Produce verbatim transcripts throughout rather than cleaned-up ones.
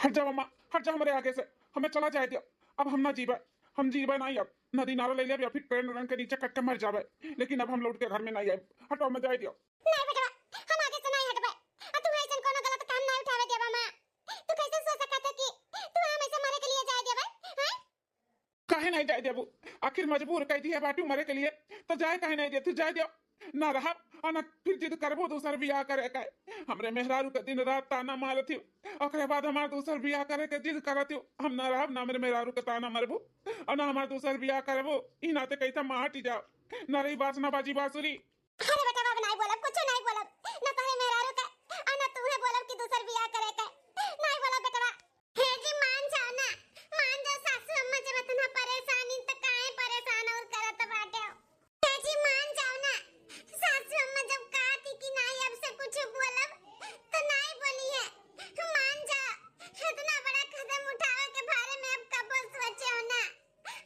हट जाओ अम्मा, हट जाओ हमरे आगे से, हमें चला जाए दियो। अब हम ना जीबे, हम जीबे नहीं अब। नदी नारा ले लेब या फिर ट्रेन उरेन के नीचे कट के मर जाबे, लेकिन अब हम लौट के घर में नहीं आए। हटो, हमें जाए दियो। नहीं बेटवा, हम आगे से नहीं हटबे। आ तू ऐसन कोनो गलत काम नहीं उठावे देबा माँ। तू कैसे सोच सकत है कि तू हम ऐसे मरे के लिए जाए देबे? हैं? काहे नहीं जाए देबू? आखिर मजबूर कह दिया बाटू मरे के लिए, तो जाए काहे नहीं दे? तू जाए दे, ना रहब और ना फिर जिद करबो दूसर बियाह करे का। हमरे मेहरारू के दिन रात ताना मारत ही, ओकरे बाद हमार दूसर बियाह करे के जिद करत ही। हम ना रहब, ना हमरे मेहरारू के ताना मरबू और ना हमार दूसर बियाह करबू। ई नाते कैसे माटी जाओ, ना रही बास ना बाजी बांसुरी। अरे बेटा, अब नहीं बोलब, कुछ नहीं बोलब, ना तोहरे मेहरारू के और ना तुम्हें बोलब कि दूसर बियाह करे के। नहीं बोलब बेटवा। हे जी, मान जाओ ना, मान जाओ सासू अम्मा, जब इतना परेशानी तो काहे परेशान और करत बाटे हो? हे जी, मान जाओ ना, सासू अम्मा जब कहा थी कि नहीं अब से कुछ बोलब, तो नहीं बोली है। मान जाओ, इतना बड़ा कदम उठावे के बारे में अब कबो सोचे हो ना?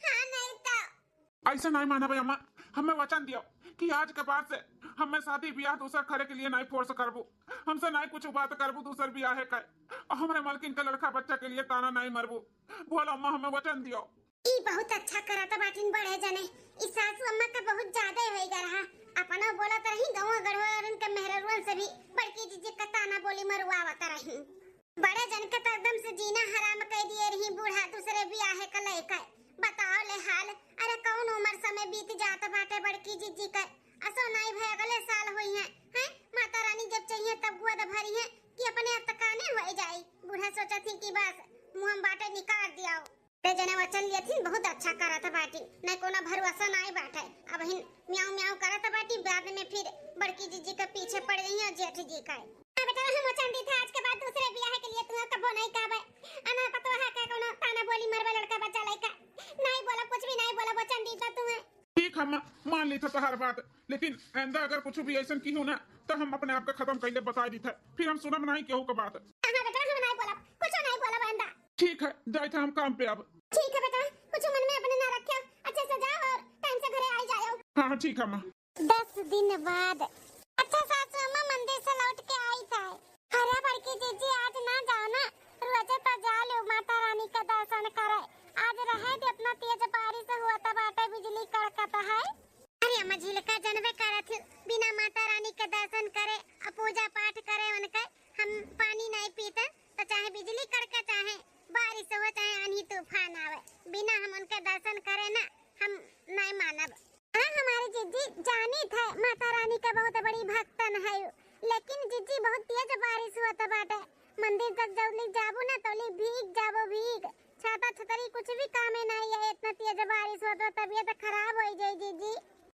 हाँ, नहीं तो। ऐसे नहीं मानबे अम्मा, हमें वचन दियो कि आज के बाद से हमें शादी ब्याह दूसर करे के लिए नहीं फोर्स करबू, हमसे नहीं कुछ बात करबू दूसर ब्याह है का, और हमरे मलकिन के लड़का बच्चा के लिए ताना नहीं मरबू। बोलो अम्मा, हमें वचन दियो। ई बहुत अच्छा करत बाटिन बड़े जने, ई सासू अम्मा का बहुत ज्यादा होई गा रहा। अपना बोलत रही, गौवा गढ़वा और उनके मेहररुअन से भी बड़की जीजी का ताना बोली मरुआवत रही। बड़े जन के तो एकदम से जीना हराम कइ दिए रही बूढ़ा दूसरे बियाहे क लइके। बताओ ले हाल, अरे कौन उम्र समय बीत जात बाटे बड़की जीजी के। असो नाई भय अगले साल होई है, हैं? माता रानी जब चाहिए तब गोद भरी है कि अपने अतकाने हो जाई। बूढ़ा सोचत ही कि बस मुँह में बाटे निकाल दियाओ। ते जने वचन लिए थी, बहुत अच्छा करत बाटी, नहीं कोनो भरोसा नाई बाटे। अब हिन म्याऊ म्याऊ करत बाटी, बाद में फिर बड़की जीजी के पीछे पड़ गई है जेठ जी का। हाँ बेटा, हम वचन दी था आज के बाद दूसरे बियाह के लिए तुम्हें कबो नहीं कहबे। अना पतोहा का कोनो ताना बोली मरबे लड़का बच्चा लइका। नहीं बोला, कुछ भी नहीं बोला, वचन दी था तुम्हें। ठीक है माँ, मान ली था तोहार बात, लेकिन आइंदा अगर कुछ भी ऐसा की हो ना, तो हम अपने आप का खत्म कैले बता दी था, फिर हम सुनब नहीं केहू का बात। हाँ बेटा, हम नहीं बोला, कुछ नहीं बोला आइंदा। ठीक है, जाए था हम काम पे अब। ठीक है बेटा, कुछ मन में अपने ना रखे, अच्छे से जाओ और टाइम से घरे आई जाओ। हाँ हाँ, ठीक है माँ। दस दिन बाद। अच्छा सासू अम्मा, मंदिर से लौट के आई था। अरे बड़की जीजी, आज ना जाओ ना, रोजे तो जा लो माता रानी का दर्शन करे। आज रहे दे, अपना तेज बारिश हुआ था बाटे, बिजली कड़कत है। अरे अम्मा, झिलका जनबे करत ही, बिना माता रानी के दर्शन करे और पूजा पाठ करे उनके हम पानी नहीं पीते, तो चाहे बिजली कड़के, चाहे बारिश हो, चाहे आंधी तूफान आवे, बिना हम उनके दर्शन करे ना, हम नहीं मानब। हाँ, हमारे जिज्जी जानी थे माता रानी का बहुत बड़ी भक्तन है, लेकिन जिज्जी बहुत तेज बारिश होत बाटे, मंदिर तक जौली जाबू ना तौली भीग जाबू भीग, छाता छतरी कुछ भी कामे नहीं है, इतना तेज बारिश होत बा, तबीयत खराब हो जाई जिज्जी।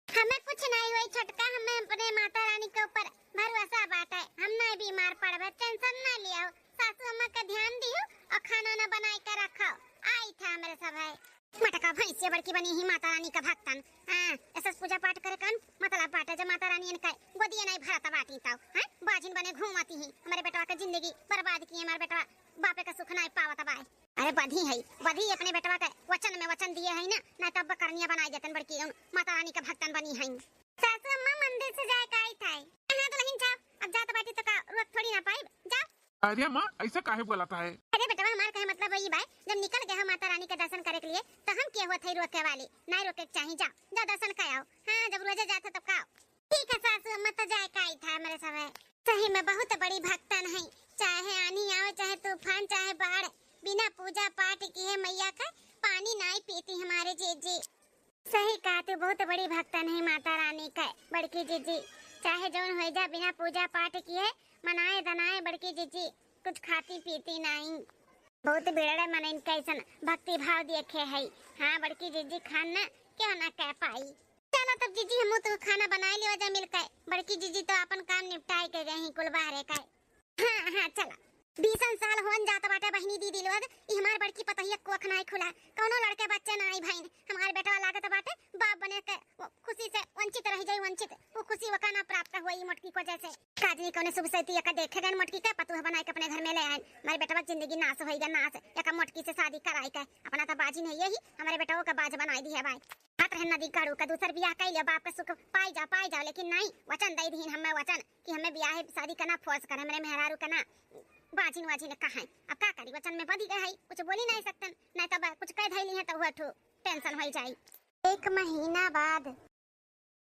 हमें कुछ नहीं हुई छोटका, हमें अपने माता रानी के ऊपर भरोसा बाटे, हम नहीं बीमार पड़बे, टेंशन ना लियो। सासू अम्मा के ध्यान दियो और खाना ना बनाए के रखो। आई था हमरे सब है। मटका भैंसिया बड़की बनी ही माता रानी का भक्तन। हाँ, ऐसा पूजा पाठ करे कन मतलब बाटे जब माता रानी इनका गोदिया नहीं भरत बाटी तो, हैं? बाझिन बने घूमती ही, हमारे बेटवा का जिंदगी बर्बाद किए, हमारे बेटवा बापे का सुख नहीं पावत बाय। अरे बधी है, बधी अपने बेटवा के वचन में वचन दिए है ना, ना तब बकरनिया बनाई देतन बड़की, उन माता रानी के भक्तन बनी है। सासू अम्मा मंदिर से जाए का आई था। हाँ दुल्हन जाओ, अब जात बाटी तो का रोक थोड़ी ना पाई, जाओ। अरे माँ, ऐसा काहे बोला था है? अरे बेटवा, हमार कहे मतलब वही बाय, जब निकल गए हो माता रानी के दर्शन करे के लिए, तो हम के हुआ थे रोके वाली, नहीं रोके के चाही, जाओ, जाओ दर्शन कर आओ। हाँ, जब रोजे जात हो तब का आओ। ठीक है सासू अम्मा, तो जाए का आई था हमारे सब है। सही में बहुत बड़ी भक्तन है, चाहे आनी आवे, चाहे तूफान, चाहे बाढ़, बिना पूजा पाठ किए मैया का पानी नाई पीती हमारे जीजी। सही कहा तू, बहुत बड़ी भक्तन है माता रानी का बड़की जीजी। चाहे जौन हो जा, बिना पूजा पाठ किए मनाए दनाए बड़की जीजी कुछ खाती पीती नाई। बहुत बिगड़े मन इनका ऐसन भक्ति भाव देखे है। हाँ बड़की जीजी, खान ना क्यों ना कह पाई। चलो तब जीजी, हमू तो खाना बनाए लेवा जा मिलके। बड़की जीजी तो अपन काम निपटाए के गई कुल बाहरे का। हाँ, हाँ, चला। बीसन साल होन जात बाटे बहिनी दीदी लोग, ई हमार बड़की पतोहिया कोख नाई खुला, कौनो लड़के बच्चे नाई भइन। हमार बेटवा लागत बाटे बाप बने के वो खुशी से वंचित रह जाई, वंचित। वो खुशी वका ना प्राप्त हुई मोटकी को वजह से। काजनी कौने शुभ सैती एका देखे गए मोटकी के पतुह बनाए के अपने घर में ले आए। हमारे बेटवा के जिंदगी नाश होई गया, नाश। एका मोटकी से शादी कराई के अपना तो बाजी नहीं यही, हमारे बेटवा का बाज बनाई दी है भाई। हाथ रहे नदी काढ़ू का दूसर बियाह कर लिया, बाप का सुख पाई जा, पाई जा, लेकिन नहीं, वचन दे दीन हमें वचन कि हमें बियाह शादी का ना फोर्स करे, हमरे मेहरारू का ना बाजिन वाजिन कहाँ है? अब का करी, वचन में बंधी गए है, कुछ बोली नहीं सकतन, नहीं तब कुछ कह धैली है तो हुआ ठू टेंशन हो जाई। एक महीना बाद।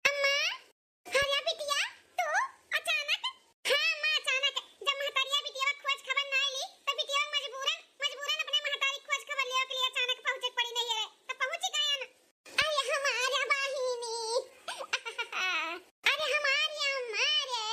अम्मा, अरे बिटिया, तू अचानक? हाँ अम्मा, अचानक। जब महतारिया बिटिया खोज खबर ना ली, तो बिटिया मजबूरन, मजबूरन अपने महतारी खोज खबर लेवे के लिए अचानक पहुँचे के पड़ी नहीं रे, तो पहुँच गया ना। अरे हमारे बहिनी, अरे हमारे अम्मा रे।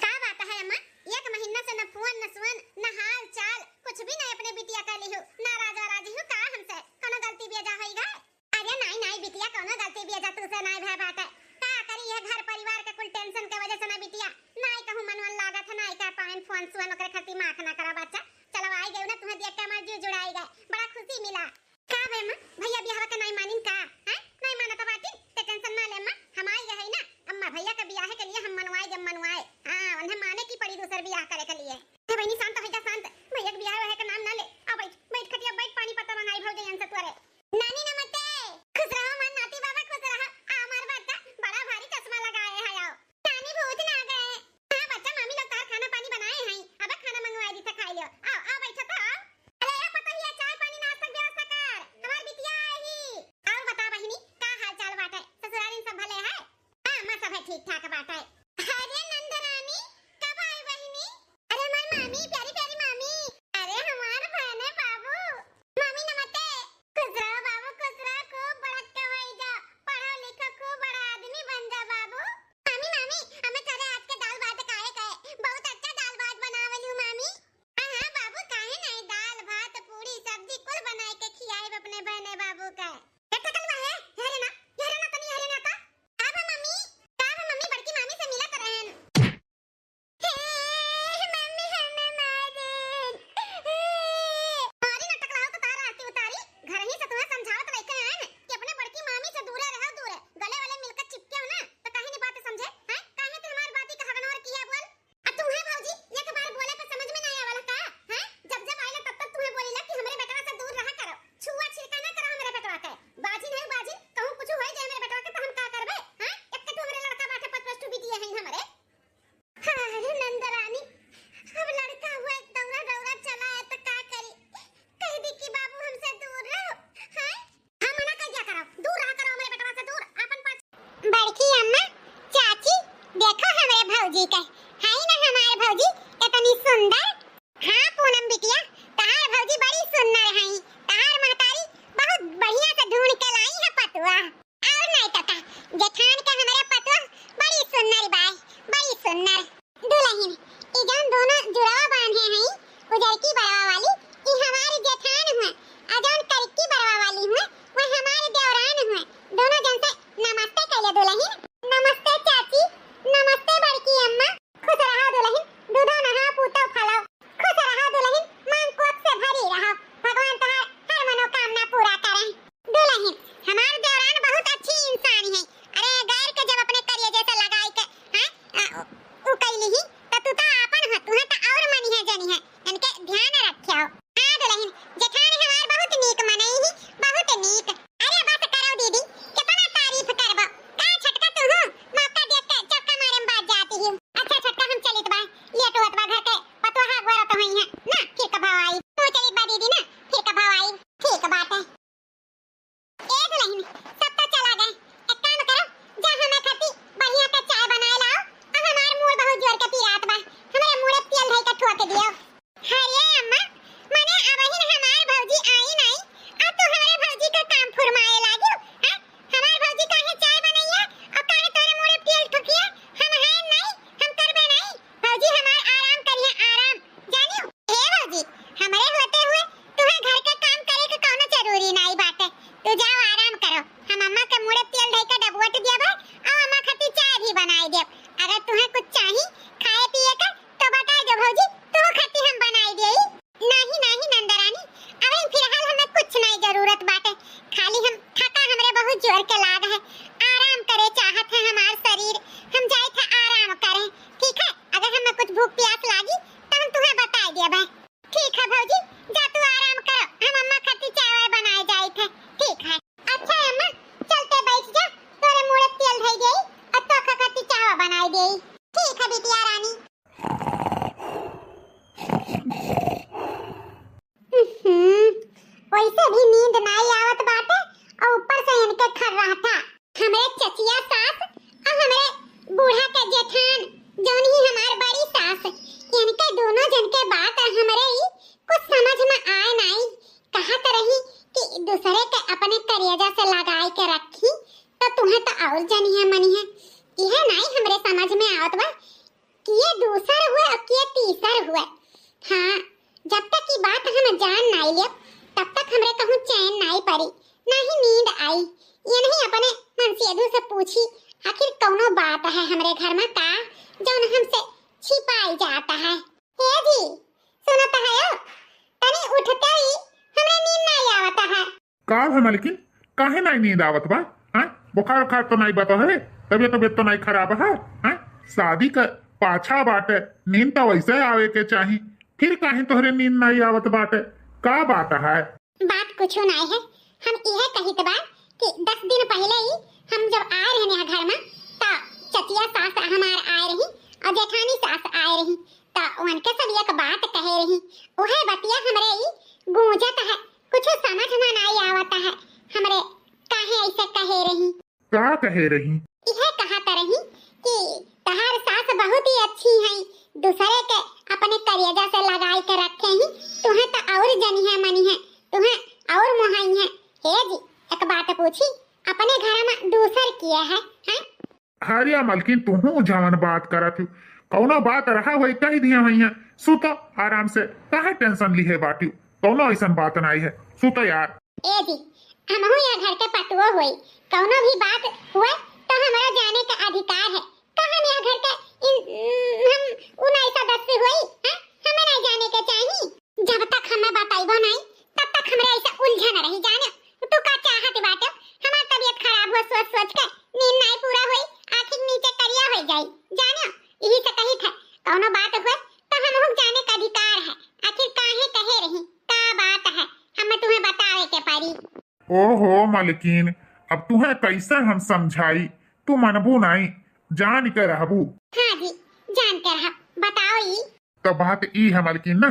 का बात है अम्मा? एक महीना से न फोन, न सुन, न हाल चाल, कुछ भी नहीं अपने बिटिया का लिहू। नाराज वाराज ही का हमसे? कोनो गलती बेजा होई गए? अरे नाई, नाई बिटिया, कौनो गलती बेजा तुसे नाई भय बाटे। का करी, यह घर परिवार के कुल टेंशन के वजह से ना बिटिया, नाई कहूँ मनवन लागत है, नाई कर पाएन फोन सुअन, ओकरे खातिर माफ ना करा बच्चा। चलो आई गए ना, तुम्हें देख के हमार जीव जुड़ाई गए, बड़ा खुशी मिला। का बे माँ, भैया बियाह के नाई मानिन का? हैं? नाई मानत बाटिन, ते टेंशन ना ले माँ, हम आई गए है ना, अम्मा भैया के बियाह के लिए हम मनवाए, जब मनवाए, हाँ, उन्हें माने की पड़ी दूसर बियाह करे के लिए। ए बहिनी, शांत हो जा, शांत। भैया के बियाह वाहे का नाम ना ले। आ बैठ, बैठ खटिया, बैठ, पानी पत्ता मंगाई भौजैयन से तोरे। नानी नमस्ते। खुश रहो हमार नाती बाबा, खुश रहो। आ हमार बच्चा बड़ा भारी चश्मा लगाए है, आओ। नानी भूत ना गए। हाँ बच्चा, मामी लोग तार खाना पानी बनाए हैं, अब खाना मंगवाए दी था, खाई लियो। आओ, आओ बैठो तो, आओ। अरे ए पतोहिया, चाय पानी नाश्ता के व्यवस्था कर, हमार बिटिया आई ही। और बता बहिनी, का हाल चाल बाटे? ससुरारिन सब भले है? हाँ, अम्मा, सभे ठीक ठाक बाटे। अरे नंदरानी, कब आई बहिनी? अरे हमार मामी, प्यारी प्यारी मामी। अरे हमार बहने बाबू। मामी नमस्ते। खुश रहो बाबू, खुश रहो, खूब बड़क्का होई जा, पढ़ो लिखो, खूब बड़ा आदमी बन जा बाबू। मामी, मामी, हमें करे आज के दाल भात काहे कहे? बहुत अच्छा दाल भात बनावली हूँ मामी। हाँ, हाँ बाबू, काहे नहीं, दाल भात पूरी सब्जी कुल बनाए के खियाए अपने बहने बाबू का। ए, टकलुआ है, हेरे ना, हेरे ना तनी, हेरे ना तो। का बा मम्मी? का बा मम्मी, बड़की मामी से मिलत रहन। हे, मम्मी हमें मारेन। मारी ना टकलाओ तो तार आरती उतारी, घर ही से तुम्हें समझावत लेके आए हैं कि अपने बड़की मामी से दूरे रहो, दूरे। गले वाले मिलकर चिपके हो ना, तो कहीं नहीं बात समझे, हैं? काहे तू हमारी बाती का ignore किया बोल? आ तुम्हें भौजी, एक बार बोले पे समझ में नहीं आवला का? हैं? जब जब आइला तब तब तुम्हें बोलीला कि हमरे बेटवा से दूर रहा करो, छुआ छिड़का ना करो हमरे बेटवा के। बाजिन है बाजिन, कहूँ कुछ होई जाए हमरे बेटवा के तो हम का करबे? हैं? एक तो हमरे लड़का बाटे, पचपच ठू बिटिया हैं हमरे। हाँ, अरे नंदरानी, अब लड़का हुआ दौड़ा दौड़ा चला है तो का करी? कह दी कि बाबू हमसे दूर रहो, हैं? हाँ, मना कर दिया करो, दूर रहा करो हमरे बेटवा से दूर, आपन पास। बड़की अम्मा, चाची, देखो हमरे भौजी के, है ना हमार भौजी, कितनी सुंदर। हाँ पूनम बिटिया, तहार भौजी बड़ी सुंदर है, तहार महतारी बहुत बढ़िया से ढूंढ के लाई है पतुआ। और नहीं तो का, जेठान के हमरे पतुआ बड़ी सुंदर बाय, बड़ी सुंदर। दुलहिन, ई जौन दोनों जुड़वा बांधे हई, उजरकी बरवा वाली, ई हमार जेठान हुए, आ जौन करकी बरवा वाली हुए, वह हमार देवरान हुए। दोनों जन से नमस्ते कइले दुलहिन। नमस्ते चाची, नमस्ते बड़की अम्मा। खुश रहा दुलहिन, दूधो नहा पूतो फलो। खुश रहा दुलहिन, मांग कोख से भरी रहो। भगवान तोहार हर मनोकामना पूरा करें। दुलहिन, हमार देवरान बहुत अच्छी इंसान है। अरे, गैर के जब अपने करिए जैसे लगाई के, हैं, अ, उ, उ कैली ही, त तू त आपन हो, तुहे त और मनी है जनी है, इनके ध्यान रखे हो। हाँ दुलहिन, जेठान हमार बहुत नीक मनई ही, बहुत नीक। अरे बस करो दीदी, कितना तारीफ करबो। का छटका तू हो, मौका देख के चौका मारे में बाज जाती ही। अच्छा छटका हम चलित बा, लेट होत बा घर के, पतोहा गोरत होई है ना, फिर कब आई। तू चलित बा दीदी ना, फिर कब आई। ठीक बात है। ए दुलहिन, सब तो चला गए। एक काम करो, जा हमें खाती बढ़िया के चाय बनाए लाओ। आ हमार मूड़ बहुत जोर के पिरात बा। हमरे मूड़े तेल धई के ठोक दियो। अरे अम्मा, मने अबहिन हमार भौजी आई नाई, आ तू हमरे भौजी का काम फुरमाए लागियो, हैं? हमार भौजी काहे चाय बनइया, और काहे तोरे मूड़े तेल ठोकिया? हम हैं नाई, हम करबे नाई। भौजी हमार आराम करिहे, आराम। जानियो, ए भौजी, हमरे होते हुए तुम्हें घर के काम करे के कौनो जरूरी नाई बाटे। तू जाओ आराम करो। हम अम्मा के मुड़े तेल धई के डबोट दिया भाई, और अम्मा खातिर चाय भी बनाई देब। अगर तुम्हें कुछ चाही खाए पिए के तो बताई दो भौजी, तू खातिर हम बनाई देई। नहीं, नहीं नंदरानी, अबे फिलहाल हमें कुछ नहीं जरूरत बाटे। खाली हम थका हमरे बहुत जोर के लाग है, आराम करे चाहत है हमार शरीर। हम जाई थे आराम करें, ठीक है? अगर हमें कुछ भूख प्यास लागी तो हम तुम्हें बताई देबे। ठीक है भौजी, जा तू आराम करो, हम अम्मा खातिर चाय वाय बनाए जाई थे। ठीक है। अच्छा अम्मा, चलते बैठ जा, तोरे मुड़े तेल धई देई, और तोखा खातिर चाय बनाए देई। ठीक है बिटिया रानी। से भी नींद नाई आवत बाटे और ऊपर से इनके खर्राटा। हमरे चचिया सास और हमरे बूढ़ा के जेठान, जौन ही हमार बड़ी सास, इनके दोनों जन के बात हमरे ही कुछ समझ में आए नाई। कहत रही कि दूसरे के अपने करेजा से लगाए के रखी, तो तुहें तो और जनिहे मनिहे। इहे नाई हमरे समझ में आवत बा कि ये दूसर हुए और कि ये तीसर हुए। हाँ, जब तक ई बात हम जान नाई लेब, तब तक हमरे कहूँ चैन नाई पड़ी, ना ही नींद आई। ये नहीं अपने मनसेधु से पूछी, आखिर कौनो बात है हमरे घर में का, जौन हमसे छिपाई जाता है? हे जी, सुनत है हो? तनी उठते ही हमरे नींद नाई आवता है। का भा मलकिन, काहे नाई नींद आवत बा? हाँ, बुखार उखार तो नाई बा तोहरे? तबियत तबियत तो नाई खराब है? हाँ, शादी का पाछा बाटे, नींद तो वैसे आवे के चाही, फिर काहे तोहरे नींद नाई आवत बाटे? का बात है? बात कुछो नाई है, हम इहे कहित बा कि दस दिन पहले ही हम जब आए रहने हैं घर में, तो चचिया सास हमार आए रही और जेठानी सास आए रही, तो उनके सब एक बात कहे रही। उहे बतिया हमरे ही गूंजत है, कुछ समझ में नाई आवत है हमरे, काहे ऐसे कहे रही। का कहे रही? इहे कहत रही कि तहार सास बहुत ही अच्छी हैं, दूसरे के अपने करेजा से लगाई के रखे ही, तुहें तो और जनिहे मनिहे, तुहें और मोहाइहे। हे जी, एक बात पूछी, अपने घर में दूसर किया है, हैं? हरिया मलकिन, तुहू जवन बात करत हो, कौनो बात रहा होई कह दिया होई है। सुतो आराम से, काहे टेंशन लिहे बाटू? कौनो ऐसन बात नाई है, सुतो यार। ए जी, हमहू यह घर के पतुओ होई, कौनो भी बात हुए तो हमरो जाने का अधिकार है। का हम यह घर के इन, हम उन्नीस सदस्य होई, हैं? हमें नहीं जाने के चाही। जब तक हमें बताइबो नहीं, तब तक हमरे ऐसे उलझन रही, जाने। तू का चाहत बाटे? हमार तबियत खराब हो, सोच सोच के नींद नाई पूरा होई, आँखी के नीचे करिया हो जाई, जाने। यही से कही थे, कौनो बात हुए तो हमहू जाने का अधिकार है। आखिर काहे कहे रही, का बात है, हमें तुम्हें बतावे के पड़ी। ओहो मलकिन, अब तुहें कैसे हम समझाई, तू मनबू नाई, जान के रहबू। हाँ जी, जान के रहब, बताओ ई। तो बात ई है मलकिन ना,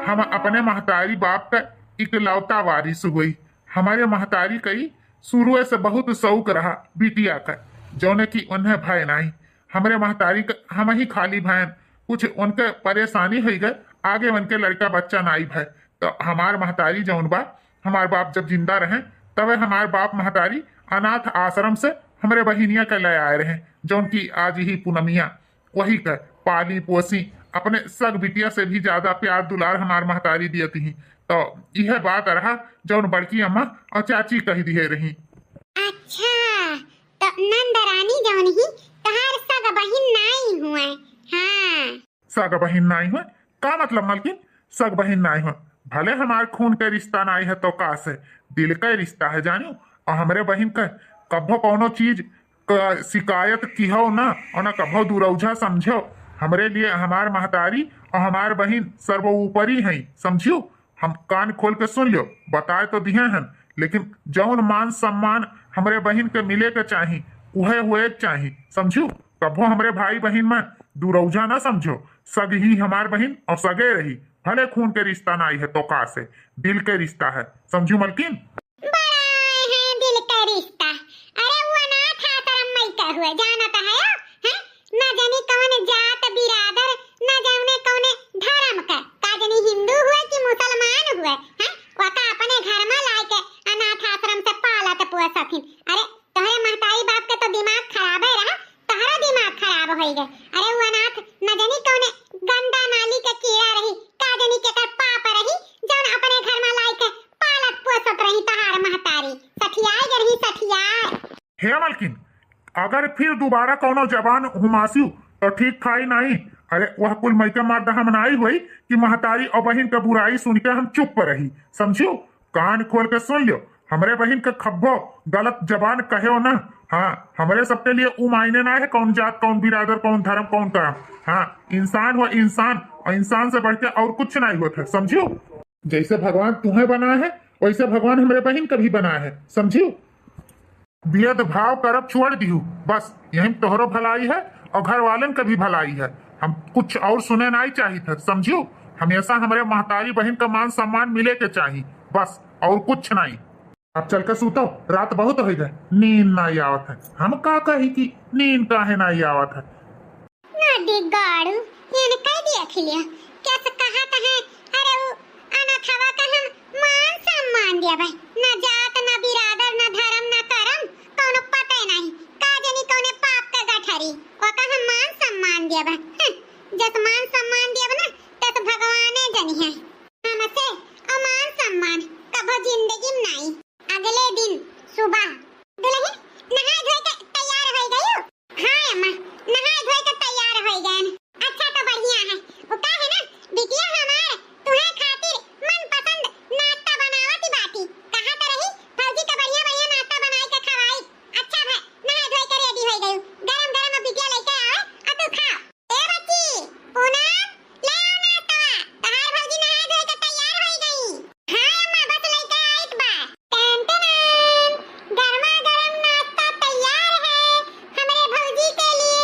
हम अपने महतारी बाप का इकलौता वारिस हुई। हमारे महतारी का ई शुरुए से बहुत शौक रहा बिटिया का, जौने कि उन्हें भय नाई। हमरे महतारी का हम ही खाली भयन, कुछ उनके परेशानी हुई गए, आगे उनके लड़का बच्चा नाई भय। तो हमार महतारी जौन बा, हमार बाप जब जिंदा रहे, तबे हमार बाप महतारी अनाथ आश्रम से हमरे बहिनिया के ले आए रहे, जौन की आज ही पूनमिया, वही के पाली पोसी, अपने सग बिटिया से भी ज्यादा प्यार दुलार हमार महतारी दियत ही। तो यह बात रहा, जौन बड़की अम्मा और चाची कह दिए रही। अच्छा, तो नंद रानी जौन ही तहार सग बहिन नाई हुए? हाँ। सग बहिन नाई हुए? का मतलब मलकिन, सग बहिन नाई हुए? भले हमार खून के रिश्ता नाई है तो का से, दिल के रिश्ता है जानियो। और हमरे बहिन के कभो कौनो चीज क शिकायत किहो ना, और ना कभो दुरौझा समझो। हमरे लिए हमार महतारी और हमार बहिन सर्वोपरि हैं, समझियो। हम कान खोल के सुन लियो, बताए तो दिहे हन, लेकिन जौन मान सम्मान हमरे बहिन के मिले के चाही, उहे हुए के चाही, समझू। कभो हमरे भाई बहिन में दुरौझा ना समझो, सग ही हमार बहिन और सगे रही, भले खून के रिश्ता नाई है तो का से, दिल के रिश्ता है, समझू मलकिन। बड़ा है दिल के रिश्ता। अरे वो अनाथ आश्रम में का हुए, जानत है, हैं? ना जानी कौन जात बिरादर, ना जाने कौने धर्म का, का जानी हिंदू हुए कि मुसलमान हुए, हैं? वका अपने घर में लाए के अनाथ आश्रम से पालत पोसथिन। अरे तोहरे महतारी बाप के तो दिमाग खराबे रहा, तोहरा दिमाग खराब होई गए। अरे वो अनाथ ना जानी कौने गंदा नाली के कीड़ा रही, का जानी केकर पाप रही, जौन अपने घर में लाए के पालत पोसत रही तोहार महतारी। सठियाए गए रही, सठियाए। हे मलकिन, अगर फिर दोबारा कौनो जबान हुमासियो तो ठीक खाई नाई। अरे वह कुल मइका मर्द हम नाई होई कि महतारी और बहिन के बुराई सुन के हम चुप रही, समझियो? कान खोल के सुन लियो, हमरे बहिन के खब्बो गलत जबान कहेओ ना। हाँ, हमरे सबके लिए उ मायने ना है कौन जात, कौन बिरादर, कौन धर्म, कौन कर्म। हाँ, इंसान हो इंसान, और इंसान से बढ़ के और कुछ नहीं होत है, समझियो? जैसे भगवान तुम्हें बना है, वैसे भगवान हमरे बहिन के भी बना है, समझियो? भेदभाव करब छोड़ दिहू, बस यही में तोहरो भलाई है और घर वालन के भी भलाई है। हम कुछ और सुने नहीं चाहित है, समझियो? हमेशा हमरे महतारी बहिन का मान सम्मान मिले के चाही, बस और कुछ नहीं। अब चल के सूतो, रात बहुत होइ गए, नींद नाई आवत है। हम का कही कि नींद काहे नाई आवत है? ना दिगाड़ू, एन कह दिया खिलिया, कैसे कहत है, अरे वो अनाथवा का हम मान सम्मान दिया भाई, ना जात, ना बिरादर, ना धर्म, ना करम, कौनो पते नहीं। का जनी कौने पाप का गठरी, ओका हम मान सम्मान दिया भाई। हं, जस मान सम्मान दिया ना, तस भगवाने जनी है। हमसे अमान सम्मान कभो जिंदगी में नाई। अगले दिन सुबह दुलहिन नहाए धोए के तैयार होइ गयू? हाँ अम्मा, नहाए धोए के तैयार होइ गयन। अच्छा तो बढ़िया है, वो का है ना, बिटिया हमार तुहे खातिर मनपसंद नाश्ता बनावत बाटी। कहा तो रही भौजी के बढ़िया बढ़िया नाश्ता बनाए के खवाई। अच्छा भाई, नहाए धोए के रेडी होइ गयू, गरम गरम बिटिया लेके आवे, आ तू खा। ए बच्ची, पूनम, ले आओ नाश्तवा। तहार भौजी नहाए धोए के तैयार होई गई। हाँ अम्मा, बस लइके आइत बा। टन टन, गरमा गरम नाश्ता तैयार है हमरे भौजी के लिए।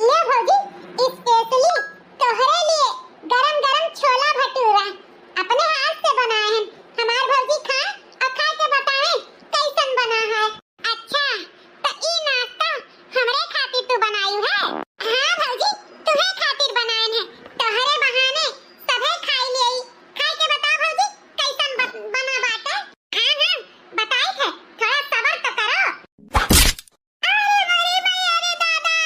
ले भौजी, specially तोहरे लिए गरम गरम छोला भटूरा अपने हाथ से बनाए हैं। हमार भौजी खाए और खा के बताए कैसन बना है। अच्छा, त ई नाश्ता हमरे खातिर तू बनायू है? हाँ भौजी, तुहे खातिर बनायन है। तोहरे बहाने सभे खाई लेई। खाई के बता भौजी, कैसन ब-, बना बाटे? हाँ, हाँ, बताई थे, थोड़ा सबर तो करो। अरे मोरी मैया रे दादा,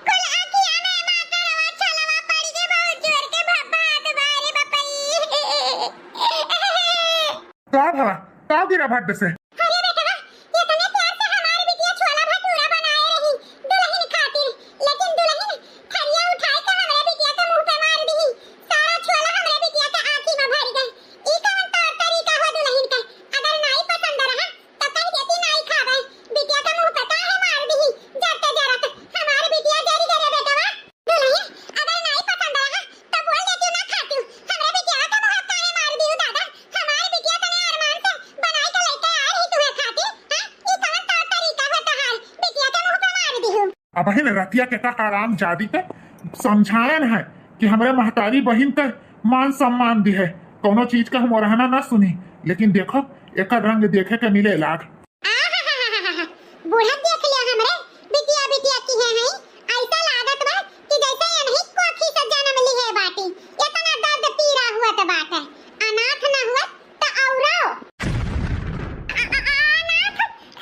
कुल अखिया में माकड़वा छलवा पड़ के बहुत जोर के भभात बा रे बपई। का भवा, का गिरा भड्ड से? अरे बेटवा, इतने प्यार से हमार बिटिया छोला भटूरा बनाए रही दुलहिन खातिर, लेकिन दुलहिन थरिया उठाए के हमरे बिटिया के मुंह पे मार दिही। सारा छोला हमरे बिटिया के आँखी में भर गए। ई कवन तौर तरीका हो दुलहिन के? अगर नाई पसंद रहा तो कह देती नाई खावे। बिटिया के मुंह पे काहे मार दिही? जरते जरत हमार बिटिया जरी गए रे बेटवा। दुलहिन, अगर नाई पसंद रहा, तो बोल देती ना खाती। हमरे बिटिया के मुंह काहे मार दियो दादा? हमार बिटिया तने अरमान से बनाए के लेके आए रही तुहे खाती। हाँ? ई कवन तौर तरीका है तहार? बिटिया के मुंह पे मार दियो। अबहिन रतिया के का हरामजादी के समझायन है कि हमरे महतारी बहिन के मान सम्मान दिहे, कौनो चीज का हम ओरहना ना सुनी, लेकिन देखो, एकर रंग देखे के मिले लाग। आहाहाहा, बूढ़ा देख लिया हमरे बिटिया बिटिया की है, हैं? ऐसा लागत बा कि जैसे यनही कोखी से जन्म लिहे बाटी। इतना दर्द पीरा हुअत बाटे। अनाथ न हुअत त औरो। अ-, अ-, अ-, अनाथ?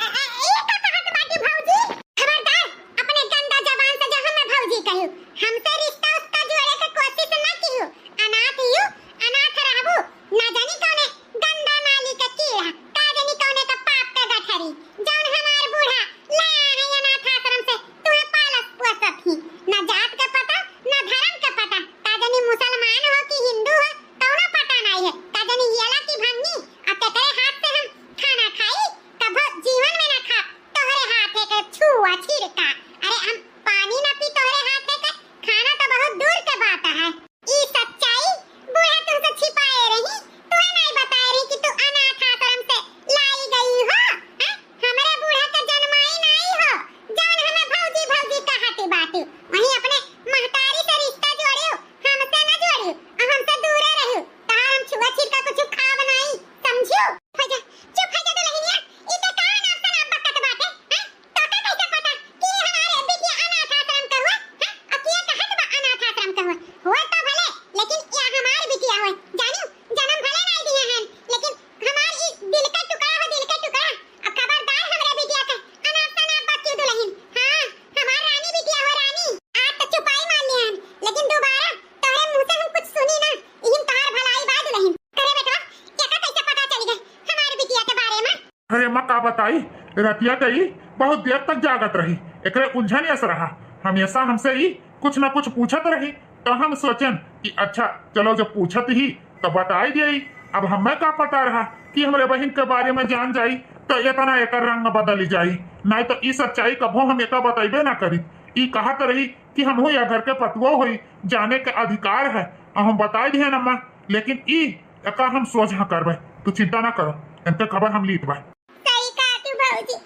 अ-, अ-, ये का कहत बाटी भौजी? खबरदार, अपने गंदा जबान से जो हमें भौजी कहियो। हमसे रिश्ता उसका जोड़े के कोशिश न कियो। अनाथ यू, अनाथ रहबू। ना जानी कौने गंदा नाली के कीड़ा, का जानी कौने का पाप के गठरी, जौन हमार बूढ़ा लाया है अनाथ आश्रम से, तुहे पालस पोसत ही। ना जात के पता, ना धर्म के पता, का जानी मुसलमान हो कि हिंदू हो, कौनो पता नाई है। का जानी येला की भंगी, आ केकरे हाथ से हम खाना खाई, कभो जीवन में ना खा, तोहरे हाथे के छुआ छिरका। अरे हम पानी ना पी तोहरे हाथे के, खाना तो बहुत दूर के बात है। ई सच्चाई बूढ़ा तुमसे छिपाए रही, तुहे नाई बताए रही कि तू अनाथ आश्रम से लाई गई हो, हैं? हमरे बूढ़ा के जनमाई नाई हो, जौन हमें भौजी भौजी कहत बाटू। वहीं अपने महतारी से रिश्ता जोड़ियो, हमसे न जोड़ियो, और हमसे दूरे रहियो। तहार हम छुआ छिरका कुछ खाब नाई, समझियो? हो जा, चुप हो जा दुलहिनिया, ई ते का अनाप शनाप बकत बाटे, हैं? तोके कैसे पता कि हमार बिटिया अनाथ आश्रम का हुआ? हैं? और के कहत बा अनाथ आश्रम का हुआ? हुआ तो भले, लेकिन या हमार बिटिया हुआ। जानियो, जन्म भले नाई दिए हैं, लेकिन हमार ई दिल का टुकड़ा हो, दिल का टुकड़ा। अब खबरदार हमरे बिटिया के अनाप शनाप बकियो दुलहिन। हाँ, हमार रानी बिटिया हो, रानी। आज तो चुपाई मार लिया हैं, लेकिन दोबारा तोहरे मुंह से हम कुछ सुनी ना, इहिन तोहार भलाई बा दुलहिन। करे बेटवा, एका कैसे पता चली गए हमार बिटिया के बारे में? अरे अम्मा, का बताई, रतिया के ई बहुत देर तक जागत रही, एकरे उलझन यस रहा। हमेशा हमसे ई कुछ ना कुछ पूछत रही, तो हम सोचन कि अच्छा, चलो, जब पूछत ही, तो बताई देई। अब हमें का पता रहा कि हमरे बहिन के बारे में जान जाई, तो इतना एकर रंग बदल जाई। नहीं तो ई सच्चाई कभो हम एका बतइबे ना करी। ई कहत रही कि हमहू या घर के पतुआ होई, जाने के अधिकार है, और हम बताई दिहन अम्मा। लेकिन ई एका हम सोझ हाँ करबे, तू चिंता ना करो, इनके खबर हम लीत बा। सही कहा तू भौजी,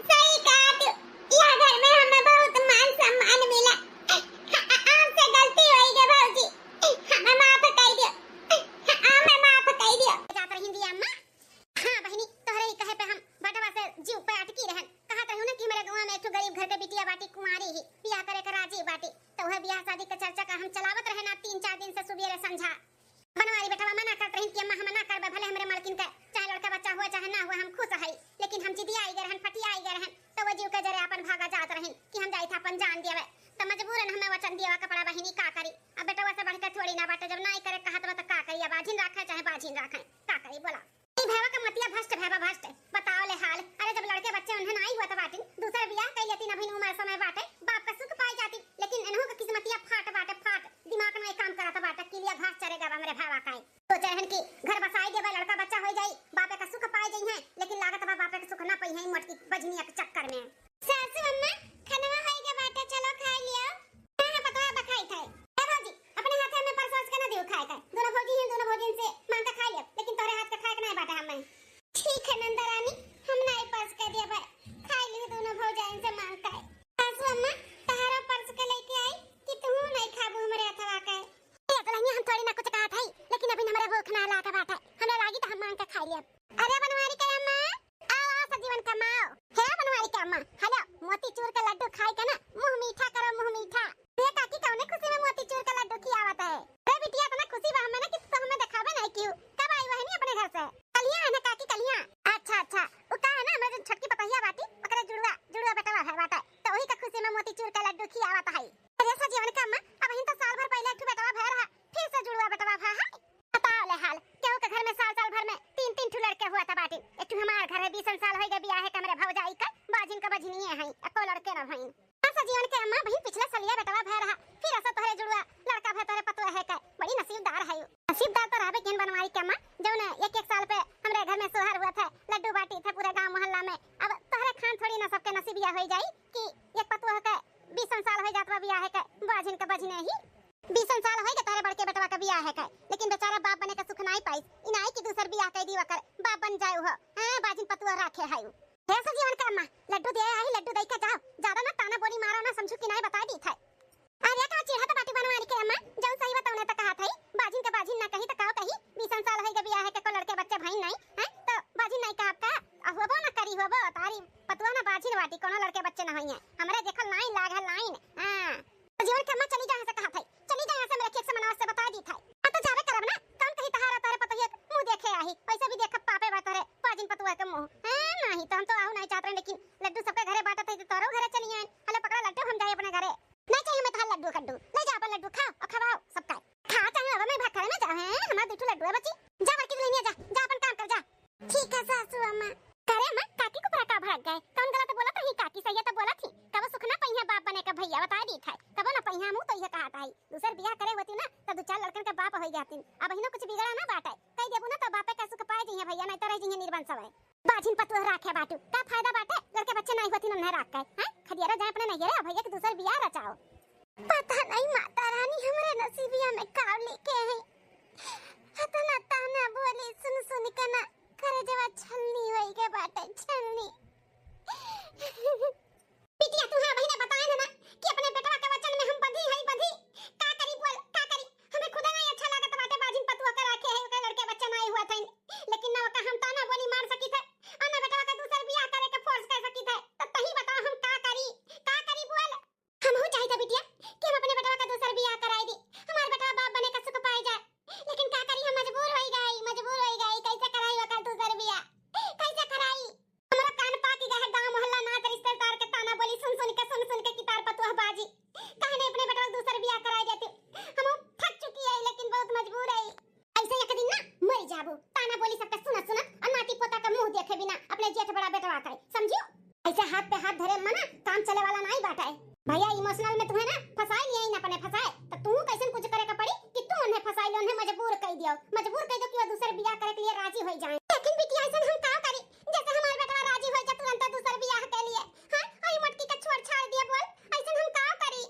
सही कहा तू। यह घर में हमें बहुत मान सम्मान मिला। हमसे गलती होई गई भौजी, हमें माफ कर दियो, हमें माफ कर दियो। जात रही दिया अम्मा, दिन राखै, का करी बोला? ई भैवा का मतिया भ्रष्ट, भैवा भ्रष्ट। बताओ ले हाल। अरे जब लड़के बच्चे उन्हें नाई हुआ था बाटिन, दूसर बियाह कई लेतिन, अभी उम्र समय बाटे, बाप का सुख पाई जाती, लेकिन इन्हों का किस्मतिया फाट बाटे, फाट। दिमाग में काम करत बाटे, किलिया घास चरेगा बा हमरे भैवा का। सोचे हन कि घर बसाई देबे, लड़का बच्चा होई जाई, बापे का सुख पाई जइहैं, लेकिन लागत बा बापे का सुख ना पइहैं, मोटकी बझनिया के चक्कर में। सासू अम्मा, खनवा होई गे बाटे, चलो खाई लियो। हाँ, हाँ, पतोहा बखाई खाई। ए भौजी, अपने हाथे में परसोस के ना दियो खाए का। दोनों भौजी हैं, दोनों भौजिन से मांग के खाई लियो, लेकिन तोरे हाथ के खाए के नहीं बाटे हमें। ठीक है नंदा रानी, हम नहीं परस के देबे, खाई लियो दोनों भौजाइन से मांग के। सासू अम्मा, तहारो परस के लेके आई कि तू नहीं खाबू हमरे हथवा के? ए दुल्हनिया, हम थोड़ी ना कुछ कहत हई, लेकिन अभी हमरा भूख ना लागा बाटे। हमरा लागी त हम मांग के खाई लेब। अरे बनवारी के अम्मा, आओ, आओ सजीवन के अम्मा, आओ। हे बनवारी के अम्मा, हेलो, मोतीचूर का लड्डू खाई के ना मुंह मीठा करो, मुंह मीठा। ये काकी कौने खुशी में मोतीचूर का लड्डू खियावत है? अरे बिटिया, इतना खुशी बा हमें ना कि तू तो हमें देखावे नहीं क्यों। कब आई वहनी अपने घर से? कलिया है ना काकी, कलिया। अच्छा, अच्छा, वो का है ना, हमरे जो छोटकी पतोहिया बाटी, ओकरे जुड़वा, जुड़वा बेटवा है बाटा, तो वही का खुशी में मोतीचूर का लड्डू खियावत है। अरे सजीवन के अम्मा, अबहिन तो साल भर पहिले एक ठो बेटवा भय रहा, फिर से जुड़वा बेटवा भा है। बताओ ले हाल, केहू के घर में साल साल भर में तीन तीन ठो लड़के हुआ था बाटिन। एक ठो हमार घर है, बीसन साल होई गए बियाहे के हमरे भौजाई का, बाझिन का बझिनिए हैं, एको लड़के न भइन। हाँ सजीवन के अम्मा, बहिन पिछले सलिया बेटवा भय रहा, फिर ऐसा तोहरे जुड़वा लड़का भय तोहरे पतोह है का, बड़ी नसीबदार है। नसीबदार तो रहबे केन बनवारी के अम्मा, जौन एक एक साल पे हमरे घर में सोहर हुआ था, लड्डू बाटी था पूरे गांव मोहल्ला में। अब तोहरे खान थोड़ी ना सबके नसीबिया होई जाई कि एक पतोह के बीसन साल हो जात बा बियाहे के, बाझिन के बझिने ही। बीसन साल होई गए तोहरे बड़के बेटवा के बियाहे के, लेकिन बेचारा बाप बने के सुख नाई पाइस। ई नाई कि दूसर बियाह कई दी ओकर, बाप बन जाए उहो। हाँ, बाझिन पतोह राखे है उ। हे सजीवन के अम्मा, लड्डू दे आई, लड्डू दे के जाओ। ज्यादा ना ताना बोली मारो ना, समझू कि नाई बताई दी थे। अरे का चिढ़त बाटी बनवारी के अम्मा, जौन सही बा तौने त कहत हई, बाझिन के बाझिन ना कही त काव कही, बीसन साल होई गए बियाहे के, को लड़के बच्चे भइन नाई, हैं? तो बाझिन नाई कहब का? आ होबो ना करी होबो, तारी पतोह ना बाझिन बाटी, कोनो लड़के बच्चे ना होइहैं। हमरे देखल लाइन लाग है लाइन। हाँ। सजीवन के अम्मा चली जा यहाँ से कहत हई, चली जा यहाँ से, हमरे खेत से मनावस से बता दी था। हाँ तो जावे करब ना, कौन कही तहारा तोहरे पतोहिया के मुंह देखे आही, वैसे भी देखब पापे बा तोहरे बाझिन पतोह के मुंह। हाँ, नहीं तो हम तो आऊ नहीं चाहत रहे, लेकिन लड्डू सबके घरे बांटत हई तो तोहरो घरे चली आइन। हले पकड़ा लड्डू, हम जाए अपने घरे। नहीं चाहिए हमें तहार लड्डू खड्डू, ले जा अपन लड्डू खाओ और खवाओ सबका। खा चाहे अब मैं भात खाने में जाओ, हैं? हमार दू ठो लड्डू है बची, जा बड़की दुल्हनिया जा, जा अपन काम कर जा। ठीक है सासू अम्मा। करे अम्मा, काकी को परा का भड़क गए? कौन गलत बोलत रही? काकी सही तो बोलत ही। कबो सुख ना पइहैं बाप बने का भैया, बता दी था। कबो ना पइहैं, हम तो ये कहत आई। दूसर बियाह करे होती ना, तो दू चार लड़कन के बाप होई जाती। अबहिनो कुछ बिगड़ा ना बाटे। कई देबू ना तो बापे का सुख पाए जइहैं भैया, नहीं तो रह जइहैं निर्बंस है। बाझिन पतोह राखे बाटू, का फायदा बाटे? लड़के बच्चे नहीं होती नन्हे राख के, हैं? खदियारा जाए अपने नैहरे, भैया के दूसर बियाह रचाओ। पता नहीं माता रानी हमरे नसीबिया में का लेके है। इतना ताना बोली सुन सुन के ना, करेजवा छलनी होई के बाटे, छलनी। बिटिया, तू है वही ने बताए ना, ना कि अपने बेटवा के वचन में हम बंधी हई, बंधी। का करी बोल, का करी? हमें खुदा नहीं अच्छा लागत बाटे, बाझिन पतोह के राखे है, ओकर लड़के बच्चे नहीं हुआ था, लेकिन ना ओका हम ताना बोली मार सकी थे, और ना बेटवा के दूसर बियाह करे के फोर्स कर सकी थे। तो तही बताओ हम का करी, का करी बोल? हमहू चाहित बिटिया कि हम अपने बेटवा का दूसर बियाह कराई दी, हमार बेटवा बाप बने का सुख पाए जाए, लेकिन का करी, हम मजबूर होई गई, मजबूर होई गई। कैसे कराई ओकर दूसर बियाह, कैसे कराई? हमरा कान पाकी गए है गांव मोहल्ला नात रिश्तेदार के ताना बोली सुन सुन के, सुन सुन के कितार पतोह बाजी। काहे नहीं अपने बेटवा का दूसर बियाह कराई देती? हम थक चुकी है, लेकिन बहुत मजबूर है। ऐसे एक दिन ना मर जाबो, ताना बोली सबके सुनत सुनत, और नाती पोता का मुंह देखे बिना अपने जेठ बड़ा बेटवा का, समझियो? ऐसे हाथ पे हाथ धरे मना काम चले वाला नहीं बाटा है। भैया इमोशनल में तुम्हें ना फंसाई लिया, इन अपने फंसाए, तो तू कैसन कुछ करे का पड़ी कि तू उन्हें फंसाई ले, उन्हें मजबूर कर दियो, मजबूर कर दो कि वो दूसर बियाह करे के लिए राजी हो जाए। लेकिन बिटिया ऐसन हम का करी, जैसे हमार बेटवा राजी हो जा तुरंत दूसर बियाह के लिए, हाँ? और ये मटकी का छोड़ छाड़ दिया बोल, ऐसन हम का करी?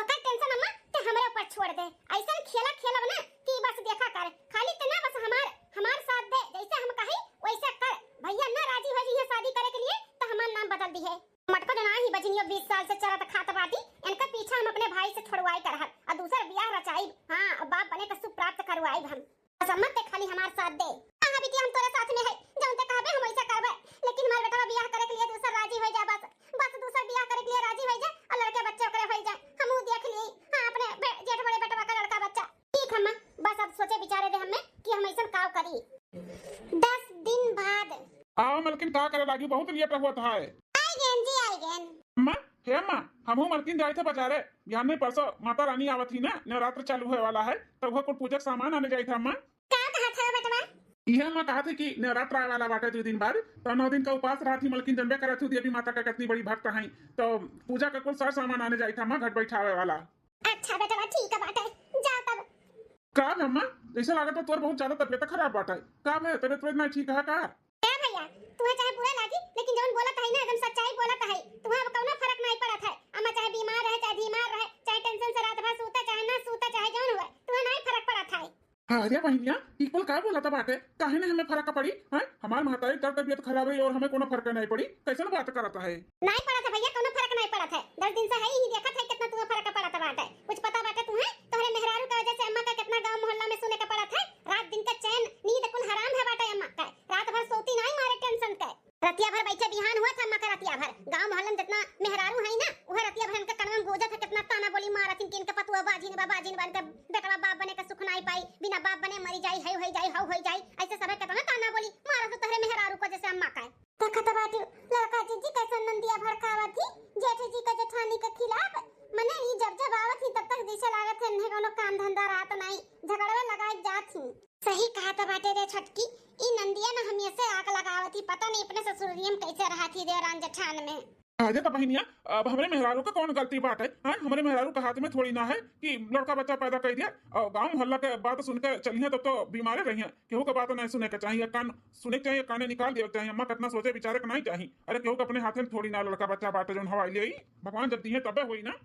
ओकर टेंशन अम्मा ते हमरे ऊपर छोड़ दे। ऐसन खेला खेलब ना कि बस देखा कर, खाली ते ना बस हमार, हमार साथ दे, जैसे हम कही वैसे कर। भैया ना राजी हो जइहैं शादी करे के लिए तो हमार नाम बदल दिहे। मटको जना ही बजनियो बीस साल से चरत खात बाटी, इनका पीछा हम अपने भाई से छोड़वाई करहब और दूसर बियाह रचाइब। हाँ, और बाप बने का सुख प्राप्त करवाइब हम। बस अम्मा ते खाली हमार साथ दे। हाँ बिटिया, हम तोरे साथ में है, जौन ते कहबे हम वैसा करबे, लेकिन हमार बेटवा बियाह करे के लिए दूसर राजी हो जाए, बस, बस दूसर बियाह करे के लिए राजी हो जाए और लड़के बच्चे ओकरे हो जाए, हम ऊ देख ली। हाँ, अपने बे-, जेठ बड़े बेटवा का लड़का बच्चा। ठीक है माँ, बस अब सोचे विचारे दे हमें कि हम ऐसा काव करी। दस दिन बाद। आओ मलकिन, का करे लागी, बहुत लेट हुआ था है। आई गेन जी, आई गेन। अम्मा, हे अम्मा, हमहू मलकिन जाए थे बाजारे, बिहान में परसों माता रानी आवत ही ना, नवरात्र चालू होए वाला है, तो वह कुछ पूजा के सामान आने जाए थे अम्मा। का कहा था का बेटवा? इहे अम्मा कहत है कि नवरात्र आवे वाला बाटे दो दिन बाद, तो नौ दिन का उपास रहत ही मलकिन, जनबे करत हू देवी माता का कितनी बड़ी भक्त हैं, तो पूजा का कुल सर सामान आने जाइत है अम्मा, घट बैठावे वाला। अच्छा बेटवा, ठीक है बाटे, जा तब। का भे अम्मा, जैसे लागत है तोर बहुत ज्यादा तबियत खराब बाटे। का भे, तबियत तबियत नहीं ठीक है का? ए भैया, तुहे चाहे बुरा लागी, लेकिन जौन बोलत है ना, एकदम सच्चाई बोलत है। तुहे अब कौनो फर्क नहीं पड़त है। अम्मा चाहे बीमार रहे, चाहे बीमार रहे, चाहे टेंशन से रात भर सूते, चाहे ना सूते, चाहे जौन हुए, तुहे नहीं फर्क पड़त है। हाँ, अरे बहनिया, ई कुल का बोलत बाटे? काहे ने हमें फर्क पड़ी? हैं? हमार महतारी का तबियत खराब रही और हमें कोनो फर्क नहीं पड़ी? कैसन बात करत है? नहीं पड़त है भैया, कोनो फर्क नहीं पड़त है। दस दिन से है ही, देखत है कितना तुम्हें फर्क पड़त बाटे। कुछ पता बाटे तुम्हें? तोहरे मेहरारू के वजह से अम्मा का कितना गांव मोहल्ला में सुने के पड़त है। रात दिन का चैन नींद कुल हराम है बाटे अम्मा का। रात भर सोती नहीं मारे टेंशन के। रतिया भर बैठे बिहान हुआ था अम्मा का, रतिया भर। गांव मोहल्ला में जितना मेहरारू है ना, वह रतिया भर इनके कनवा में गूंजत है, कितना ताना बोली मारत इनके, इनके पतुआ बाझिन बा, बाझिन बा, इनके बेटवा बाप बने का सुख नाई पाई, बिना बाप बने मरी जाई, हई होई जाई, हऊ होई जाई, ऐसे सब कितना ताना बोली मारत हो तोहरे मेहरारू को जैसे अम्मा का। देखत बाटी लड़का जीजी कैसे नंदिया भड़कावत ही जेठ जी का जेठानी के खिलाफ। मने ई जब जब आवत ही तब तक जैसे लागत है इन्हें कोनो काम धंधा रहत नाई, झगड़वे लगाए जात ही। सही कहत बाटे रे छोटकी, ई नंदिया ना हमेशे आग लगावत ही, पता नहीं अपने ससुरिया में कैसे रहत ही देवरान जेठान में। अरे तो बहिनिया, अब हमरे मेहरारू का कौन गलती बाटे? हाँ, हमरे मेहरारू का हाथ में थोड़ी ना है कि लड़का बच्चा पैदा कर दिया और गांव मोहल्ला के बात सुन के चलिए तो, तो बीमारे रहिए। केहू का बात नहीं सुने के चाहिए, कान सुने के चाहिए, काने निकाल देवे के चाहिए। अम्मा कितना सोचे विचारे के नहीं चाहिए। अरे केहू का अपने हाथे में थोड़ी ना लड़का बच्चा बाटे जौन हवाई ले आई, भगवान जब दिए तबे होई ना।